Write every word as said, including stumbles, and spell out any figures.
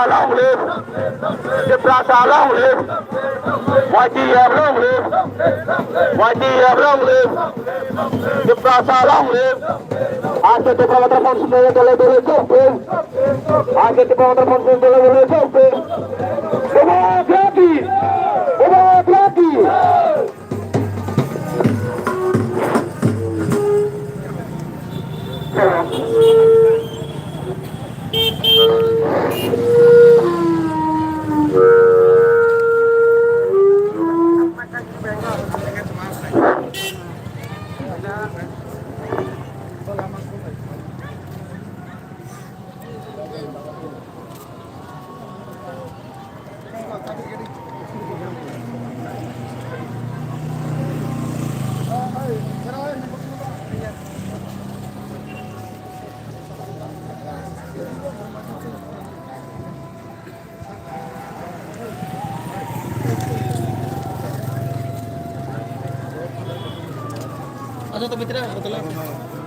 Long live! Tiprasa long live! Y T F long live! Y T F long live! Tiprasa long live! Aste Tipra Mothers Front Sindhya dole dole jai bhim! Aste Tipra Mothers Front Sindhya dole dole jai bhim! Democracy! Democracy! Acha, to mitra, betul lah.